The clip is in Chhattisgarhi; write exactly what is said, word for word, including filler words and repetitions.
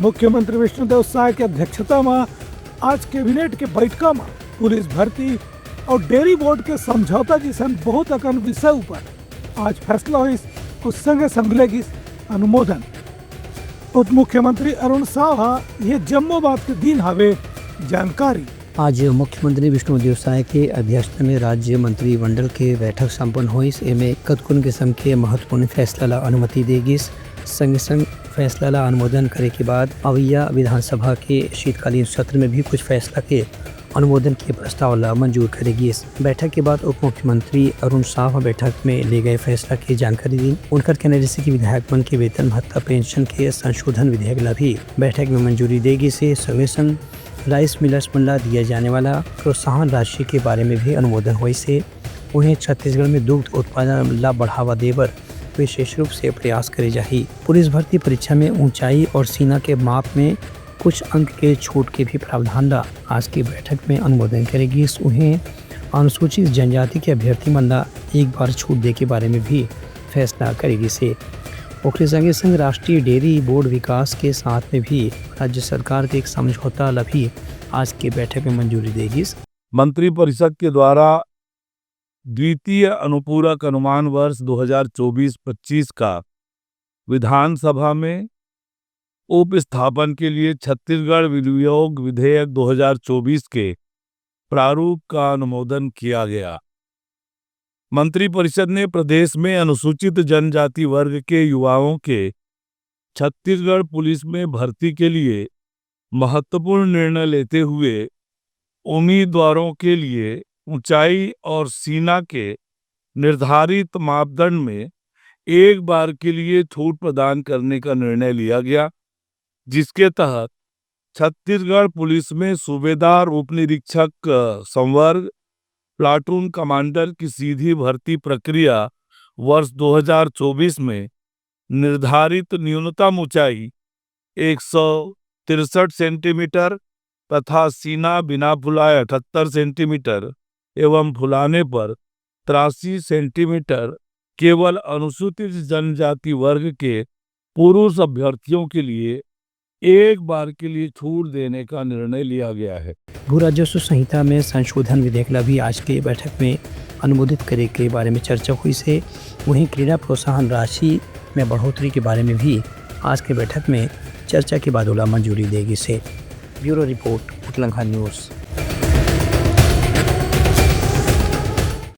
मुख्यमंत्री विष्णुदेव साय के अध्यक्षता म आज कैबिनेट के बैठका म पुलिस भर्ती अउ डेयरी बोर्ड के समझौता जइसन बहुत अकन विषय ऊपर आज फैसला होइस अउ संगे संग ले गिस अनुमोदन। उप मुख्यमंत्री अरुण साव ह ये जम्मो बात के दीन हावे जानकारी। आज मुख्यमंत्री विष्णुदेव साय के अध्यक्षता में राज्य मंत्रिमंडल के बैठक संपन्न होइस। एमे कतकोन किसम के महत्वपूर्ण फैसला ला अनुमति दे गिस। संगे संग फैसला ला अनुमोदन करे के बाद अवइया विधानसभा के शीतकालीन सत्र में भी कुछ फैसला के अनुमोदन के प्रस्ताव ला मंजूर करे गिस। बैठक के बाद उप मुख्यमंत्री अरुण साव ह बैठक में ले गए फैसला के जानकारी दीन। उनकर कहना रहिसे कि विधायक मन के वेतन भत्ता पेंशन के संशोधन विधेयक ला भी बैठक में मंजूरी दे गिस हे। संगे संग राइस मिलर्स मन ला दिया जाने वाला प्रोत्साहन राशि के बारे में भी अनुमोदन होइस हे। उहें, छत्तीसगढ़ में दुग्ध उत्पादन ला बढ़ावा दे बर विशेष रूप से प्रयास करे जाही। पुलिस भर्ती परीक्षा में ऊंचाई और सीना के माप में कुछ अंक के छूट के भी प्रावधान ला आज के बैठक में अनुमोदन करे गिस। उहें, अनुसूचित जनजाति के अभ्यर्थी मन ला एक बार छूट दे के बारे में भी फैसला करे गिस हे। ओकरे संगे संग राष्ट्रीय डेयरी बोर्ड विकास के साथ में भी राज्य सरकार के एक समझौता ला भी आज के बैठक में मंजूरी दे गिस। मंत्रिपरिषद के द्वारा द्वितीय अनुपूरक अनुमान वर्ष दो हज़ार चौबीस पच्चीस का विधानसभा में उपस्थापन के लिए छत्तीसगढ़ विनियोग विधेयक दो हज़ार चौबीस के प्रारूप का अनुमोदन किया गया। मंत्रिपरिषद ने प्रदेश में अनुसूचित जनजाति वर्ग के युवाओं के छत्तीसगढ़ पुलिस में भर्ती के लिए महत्वपूर्ण निर्णय लेते हुए उम्मीदवारों के लिए ऊंचाई और सीना के निर्धारित मापदंड में एक बार के लिए छूट प्रदान करने का निर्णय लिया गया, जिसके तहत छत्तीसगढ़ पुलिस में सूबेदार उपनिरीक्षक, अ, संवर्ग, प्लाटून कमांडर की सीधी भर्ती प्रक्रिया वर्ष दो हज़ार चौबीस में निर्धारित न्यूनतम ऊंचाई एक सौ तिरसठ सेंटीमीटर तथा सीना बिना फुलाए अठहत्तर सेंटीमीटर एवं फुलाने पर तिरासी सेंटीमीटर केवल अनुसूचित जनजाति वर्ग के पुरुष अभ्यर्थियों के लिए एक बार के लिए छूट देने का निर्णय लिया गया है। भू राजस्व संहिता में संशोधन विधेयक ला भी आज के बैठक में अनुमोदित करे के बारे में चर्चा होइस हे। वहीं, क्रीड़ा प्रोत्साहन राशि में बढ़ोतरी के बारे में भी आज के बैठक में चर्चा के बाद ओला मंजूरी दे गिस हे। Bureau report, Utlangha news.